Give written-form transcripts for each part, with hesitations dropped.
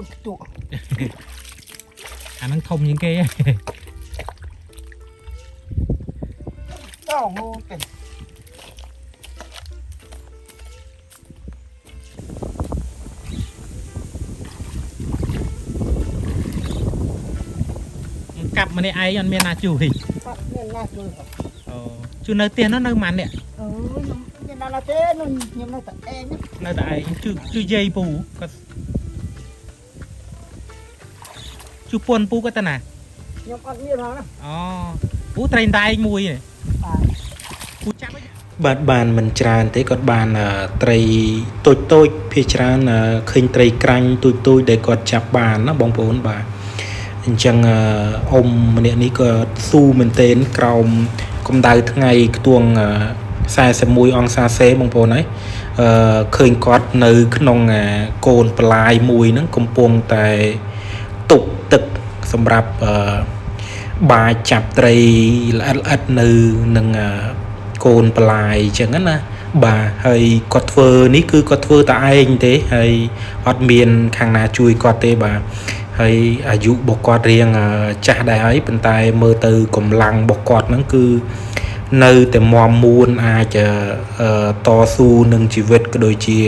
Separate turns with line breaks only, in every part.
នផ្ទុក
អាហ្នឹងធំជាងគេហ៎
ដងងពេញ
កាប់ម្នាក់ឯងអត់មានណាជួយ
បាត់មានណាជួយហ៎
អូជួយនៅផ្ទះនោះនៅម៉ាន់នេះ
អើយខ្ញុំមានណាទេនោះខ្ញុំនៅតែឯង
នៅតែឯងជួយជួយយាយពូគាត់ជួយពន់ពូគាត់ទៅណា
ខ្ញុំអត់មានហងណា
អូពូត្រីដែងមួយនេះ
បាទ
ពូចាប់ឲ្យ
បាទបានមិនច្រើនទេគាត់បានត្រីតូចតូចភាគច្រើនឃើញត្រីក្រាញ់តូចតូចដែលគាត់ចាប់បានណាបងប្អូនបាទអញ្ចឹងអ៊ំម្នាក់នេះក៏ស៊ូមែនទែនក្រោមកម្ដៅថ្ងៃខ្ទង់41អង្សាសេបងប្អូនហើយអឺឃើញគាត់នៅក្នុងកូនបន្លាយមួយហ្នឹងកំពុងតែទប់ទឹកសម្រាប់បាចចាប់ត្រីល្អិតល្អិតនៅនឹងកូនបន្លាយអញ្ចឹងណាបាទហើយគាត់ធ្វើនេះគឺគាត់ធ្វើតែឯងទេហើយអត់មានខាងណាជួយគាត់ទេបាទហើយអាយុរបស់គាត់រៀងចាស់ដែរហើយប៉ុន្តែមើលទៅកម្លាំងរបស់គាត់ហ្នឹងគឺនៅតែមាំមួនអាចតស៊ូនឹងជីវិតក៏ដូចជា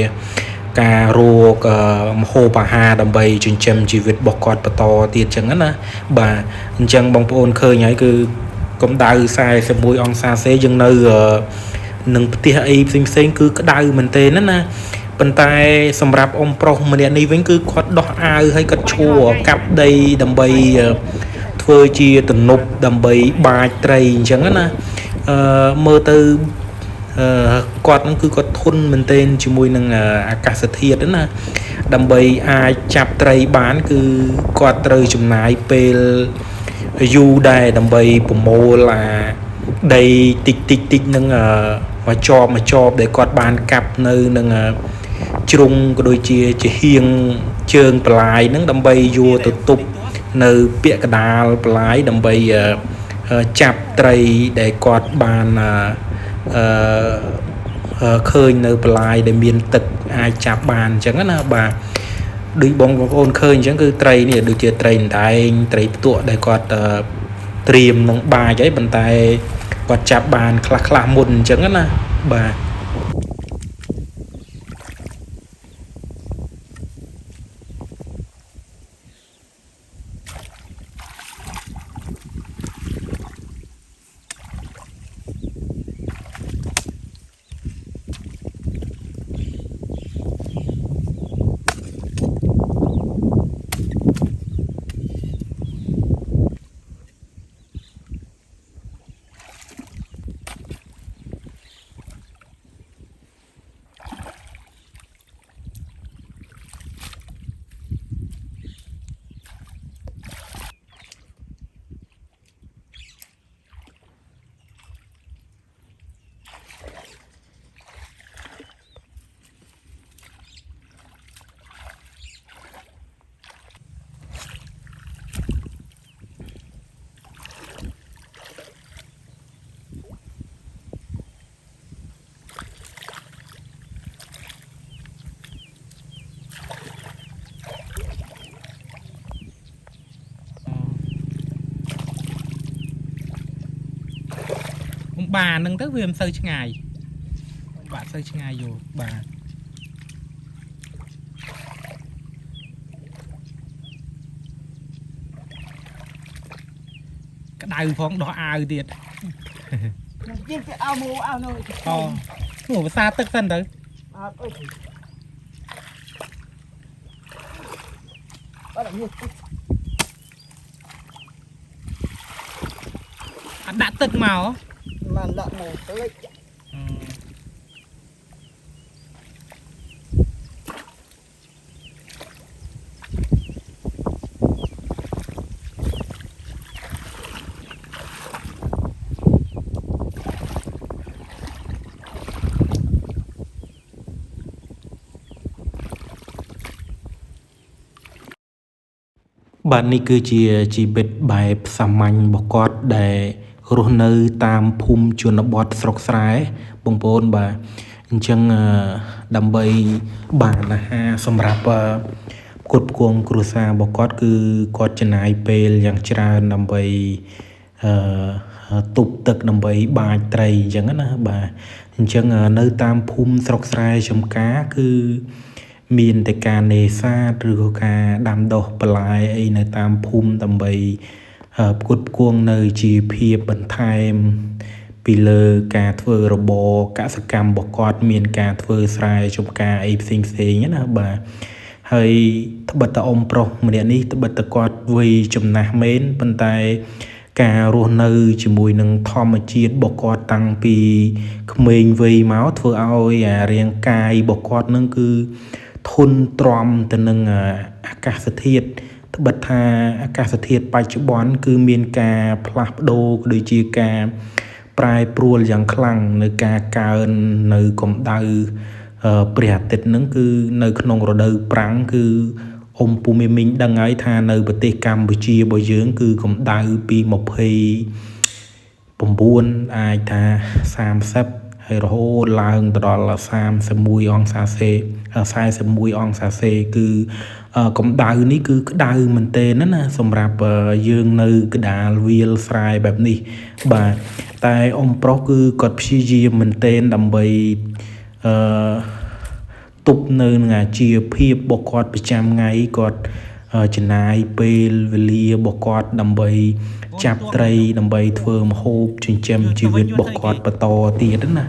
ការរកម្ហូបអាហារដើម្បីចិញ្ចឹមជីវិតរបស់គាត់បន្តទៀតចឹងណាបាទអញ្ចឹងបងប្អូនឃើញហើយគឺកម្ដៅ41អង្សាសេយើងនៅនឹងផ្ទះអីផ្សេងផ្សេងគឺក្ដៅមែនទេណាណាប៉ុន្តែសម្រាប់អ៊ំប្រុសម្នាក់នេះវិញគឺគាត់ដោះអាវហើយគាត់ឈរកាប់ដីដើម្បីធ្វើជាទំនប់ដើម្បីបាចត្រីអញ្ចឹងណាអឺមើលទៅគាត់ហ្នឹងគឺគាត់ធន់មែនទែនជាមួយនឹងអាកាសធាតុណាដើម្បីអាចចាប់ត្រីបានគឺគាត់ត្រូវចំណាយពេលយូរដែរដើម្បីប្រមូលអាដីតិចតិចតិចនឹងមកចបមកចបដែលគាត់បានកាប់នៅនឹងជ្រុងក៏ដូចជាជាហៀងជើងបន្លាយហ្នឹងដើម្បីយកទៅទប់នៅពាក្យកដាលបន្លាយដើម្បីចាប់ត្រីដែលគាត់បានអឺឃើញនៅបន្លាយដែលមានទឹកអាចចាប់បានអញ្ចឹងណាបាទដូចបងប្អូនឃើញអញ្ចឹងគឺត្រីនេះដូចជាត្រីអណ្ដែងត្រីផ្ទក់ដែលគាត់ត្រៀមនឹងបាចអីប៉ុន្តែគាត់ចាប់បានខ្លះខ្លះមុនអញ្ចឹងណាបាទ
បាទហ្នឹងទៅវាមិនសូវឆ្ងាយបាទសូវឆ្ងាយយូរបាទក្តៅផងដោះអាវទៀត
ខ្ញុំជិះទៅអោមកអោនោះ
អូនោះភាសាទឹកសិនទៅ
អត់អុយអត់នេះ
អត់ដាក់ទឹកមក
បានដាក់មកផ្លេច
បាទនេះគឺជាជីវិតបែបសាមញ្ញរបស់គាត់ដែលរស់នៅតាមភូមិជនបទស្រុកស្រែបងប្អូនបាទអញ្ចឹងដើម្បីបានអាហារសម្រាប់ ផ្គត់ផ្គង់គ្រួសាររបស់គាត់គឺគាត់ចំណាយពេលយ៉ាងច្រើនដើម្បីអឺទប់ទឹកដើម្បីបាចត្រីអញ្ចឹងណាបាទអញ្ចឹងនៅតាមភូមិស្រុកស្រែចម្ការគឺមានតែការនេសាទឬក៏ការដាំដុះបន្លែអីនៅតាមភូមិដើម្បីផ្គត់ផ្គង់នៅជីវភាពបន្ថែមពីលើការធ្វើរបរកសិកម្មរបស់គាត់មានការធ្វើស្រែចម្ការអីផ្សេងផ្សេងណាបាទហើយត្បិតតែអ៊ំប្រុសម្នាក់នេះត្បិតតែគាត់វ័យចំណាស់មែនប៉ុន្តែការរស់នៅជាមួយនឹងធម្មជាតិរបស់គាត់តាំងពីក្មេងវ័យមកធ្វើឲ្យអារាងកាយរបស់គាត់នឹងគឺធន់ទ្រាំទៅនឹងអាកាសធាតុត្បិតថាអាកាសធាតុបច្ចុប្បន្នគឺមានការផ្លាស់ប្ដូរក៏ដូចជាការប្រែប្រួលយ៉ាងខ្លាំងនៅការកើននៅកម្ដៅព្រះអាទិត្យហ្នឹងគឺនៅក្នុងរដូវប្រាំងគឺអ៊ំពូមីមីងដឹងហើយថានៅប្រទេសកម្ពុជារបស់យើងគឺកម្ដៅពី29អាចថា30ហើយរហូតឡើងទៅដល់31អង្សាសេ41អង្សាសេគឺកម្ដៅនេះគឺក្ដៅមែនទែនណាសម្រាប់យើងនៅកណ្ដាលវាលស្រែបែបនេះបាទតែអ៊ំប្រុសគឺគាត់ព្យាយាមមែនទែនដើម្បីអឺទប់នៅនឹងអាជីវភាពរបស់គាត់ប្រចាំថ្ងៃគាត់ចំណាយពេលវេលារបស់គាត់ដើម្បីចាប់ត្រីដើម្បីធ្វើម្ហូបចិញ្ចឹមជីវិតរបស់គាត់បន្តទៀតណា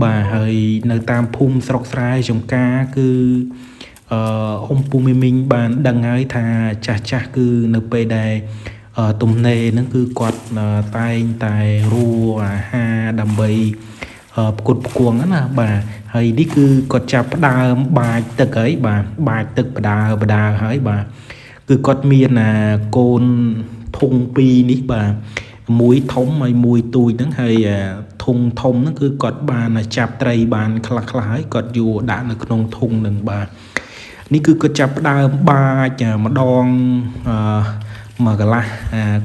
បាទហើយនៅតាមភូមិស្រុកស្រែចម្ការគឺអ៊ំពូមីមីងបានដឹងហើយថាចាស់ចាស់គឺនៅពេលដែលទំនេរហ្នឹងគឺគាត់តែងតែរੂអាហារដើម្បីផ្គត់ផ្គង់ណាបាទហើយនេះគឺគាត់ចាប់ផ្ដើមបាចទឹកហើយបាទបាចទឹកបដាបដាហើយបាទគឺគាត់មានអាកូនធុងពីរនេះបាទមួយធំហើយមួយទូចហ្នឹងហើយធុងធំហ្នឹងគឺគាត់បានចាប់ត្រីបានខ្លះខ្លះហើយគាត់យកដាក់នៅក្នុងធុងហ្នឹងបាទនេះគឺគាត់ចាប់ផ្ដើមបាចម្ដងមួយកន្លះ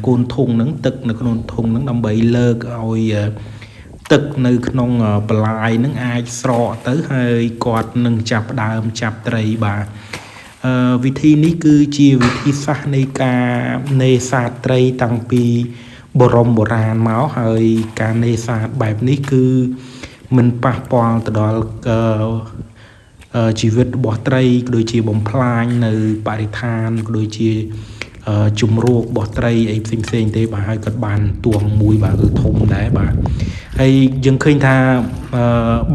កូនធុងហ្នឹងទឹកនៅក្នុងធុងហ្នឹងដើម្បីលើកឲ្យទឹកនៅក្នុងបន្លាយហ្នឹងអាចស្រកទៅហើយគាត់នឹងចាប់ផ្ដើមចាប់ត្រីបាទវិធីនេះគឺជាវិធីសាស្ត្រនៃការនេសាទត្រីតាំងពីបរមបុរាណមកហើយការនេសាទបែបនេះគឺមិនប៉ះពាល់ទៅដល់ជីវិតរបស់ត្រីក៏ដូចជាបំផ្លាញនៅបរិស្ថានក៏ដូចជាជំរករបស់ត្រីអីផ្សេងផ្សេងទេបាទហើយគាត់បានទួងមួយបាទគឺធំដែរបាទហើយយើងឃើញថា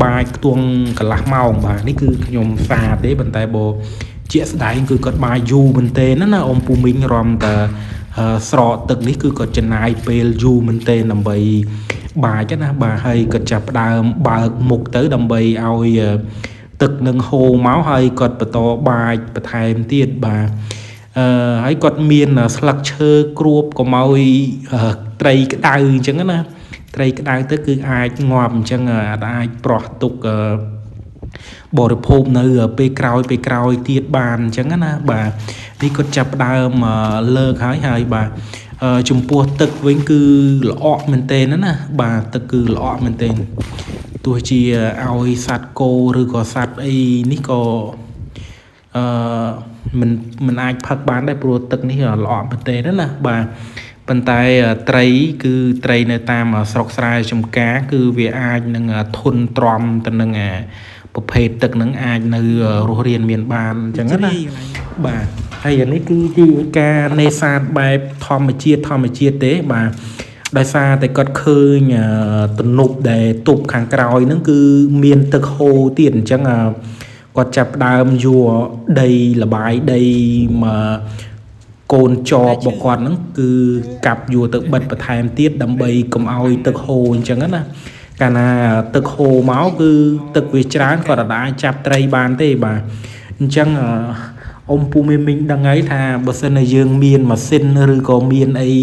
បាចខ្ទង់កន្លះម៉ោងបាទនេះគឺខ្ញុំសាទេប៉ុន្តែបើជាក់ស្ដែងគឺគាត់បាយយូរមែនទេណាអ៊ំពូមីងរំតែស្រកទឹកនេះគឺគាត់ចំណាយពេលយូរមែនទេដើម្បីបាចណាបាទហើយគាត់ចាប់ផ្ដើមបើកមុខទៅដើម្បីឲ្យទឹកនឹងហូរមកហើយគាត់បន្តបាចបន្ថែមទៀតបាទហើយគាត់មានស្លឹកឈើគ្របកុំឲ្យត្រីក្តៅអញ្ចឹងណាត្រីក្តៅទៅគឺអាចងាប់អញ្ចឹងអាចប្រោះទុកបរិភោគនៅពេលក្រោយពេលក្រោយទៀតបានអញ្ចឹងណាបាទនេះគាត់ចាប់ផ្ដើមលើកហើយហើយបាទចំពោះទឹកវិញគឺល្អក់មែនទែនណាបាទទឹកគឺល្អក់មែនទែនទោះជាឲ្យសត្វគោឬក៏សត្វអីនេះក៏មិនអាចផឹកបានដែរព្រោះទឹកនេះល្អក់មែនទែនណាបាទប៉ុន្តែត្រីគឺត្រីនៅតាមស្រុកស្រែចម្ការគឺវាអាចនឹងធន់ទ្រាំទៅនឹងអាប្រភេទទឹកហ្នឹងអាចនៅរស់រានមានបានអញ្ចឹងណាបាទហើយអានេះគឺជាការនេសាទបែបធម្មជាតិធម្មជាតិទេបាទដោយសារតែគាត់ឃើញទំនប់ដែលទប់ខាងក្រោយហ្នឹងគឺមានទឹកហូរទៀតអញ្ចឹងគាត់ចាប់ផ្ដើមយកដីលបាយដីមកកូនចបរបស់គាត់ហ្នឹងគឺកាប់យកទៅបិទបន្ថែមទៀតដើម្បីកុំឲ្យទឹកហូរអញ្ចឹងណាកាលណាទឹកហូរមកគឺទឹកវាច្រើនគាត់អាចចាប់ត្រីបានទេបាទអញ្ចឹងអ៊ំពូមីមីងដឹងហើយថាបើសិនជាយើងមានម៉ាស៊ីនឬក៏មានអី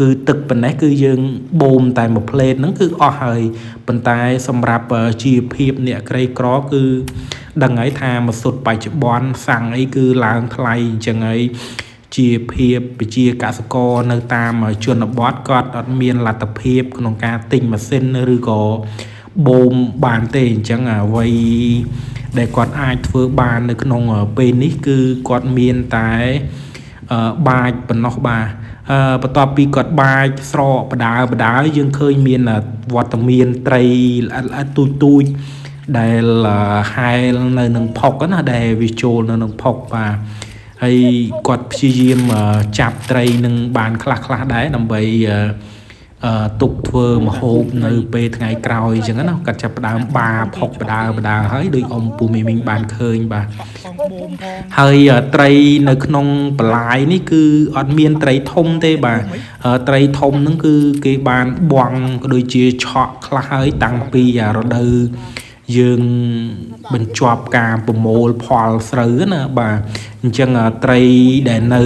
គឺទឹកប៉ុណ្ណេះគឺយើងបូមតែមួយផ្លេតហ្នឹងគឺអស់ហើយប៉ុន្តែសម្រាប់ជីវភាពអ្នកក្រីក្រគឺដឹងហើយថាម៉ាស៊ុតបច្ចុប្បន្នសាំងអីគឺឡើងថ្លៃអញ្ចឹងហើយជាភាពប្រជាកសិករនៅតាមជនបទគាត់អត់មានលទ្ធភាពក្នុងការទិញម៉ាស៊ីនឬក៏បូមបានទេអញ្ចឹងអ្វី ដែលគាត់អាចធ្វើបាននៅក្នុងពេលនេះគឺគាត់មានតែ បាចប៉ុណ្ណោះបាទបន្ទាប់ពីគាត់បាចស្រកបដាបដាយើងឃើញមានវត្តមានត្រីល្អិតល្អិតទូចទូចដែលហែលនៅនឹងផុកណាដែលវាចូលនៅនឹងផុកបាទហើយគាត់ព្យាយាមចាប់ត្រីនឹងបានខ្លះខ្លះដែរដើម្បីទុកធ្វើម្ហូបនៅពេលថ្ងៃក្រោយអញ្ចឹងណាគាត់ចាប់ផ្ដើមបាផុកបដាបដាហើយដោយអ៊ំពូមីមីងបានឃើញបាទ
ឆក់ផងបូមផង
ហើយត្រីនៅក្នុងបន្លាយនេះគឺអត់មានត្រីធំទេបាទត្រីធំហ្នឹងគឺគេបានបង់ក៏ដូចជាឆក់ខ្លះហើយតាំងពីរដូវយើងបញ្ចប់ការប្រមូលផលស្រូវណាបាទអញ្ចឹងត្រីដែលនៅ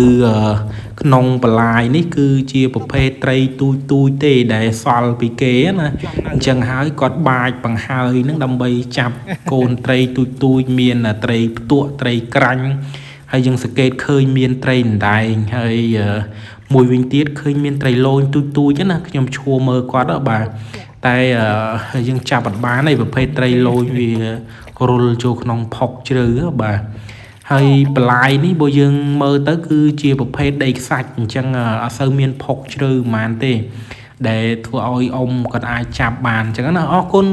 ក្នុងបន្លាយនេះគឺជាប្រភេទត្រីទូចទូចទេដែលសល់ពីគេណាអញ្ចឹងហើយគាត់បាចបង្ហើយនឹងដើម្បីចាប់កូនត្រីទូចទូចមានត្រីផ្ទក់ត្រីក្រាញ់ហើយយើងសង្កេតឃើញមានត្រីអណ្ដែងហើយមួយវិញទៀតឃើញមានត្រីលូញទូចទូចណាខ្ញុំឈួរមើលគាត់បាទតែយើងចាប់អត់បានឯប្រភេទត្រីលូញវារុលចូលក្នុងផុកជ្រៅបាទហើយបន្លាយនេះបើយើងមើលទៅគឺជាប្រភេទដីខ្សាច់អញ្ចឹងអត់សូវមានផុកជ្រៅហ្មងទេដែលធ្វើឲ្យអ៊ំគាត់អាចចាប់បានអញ្ចឹងណាអរគុណ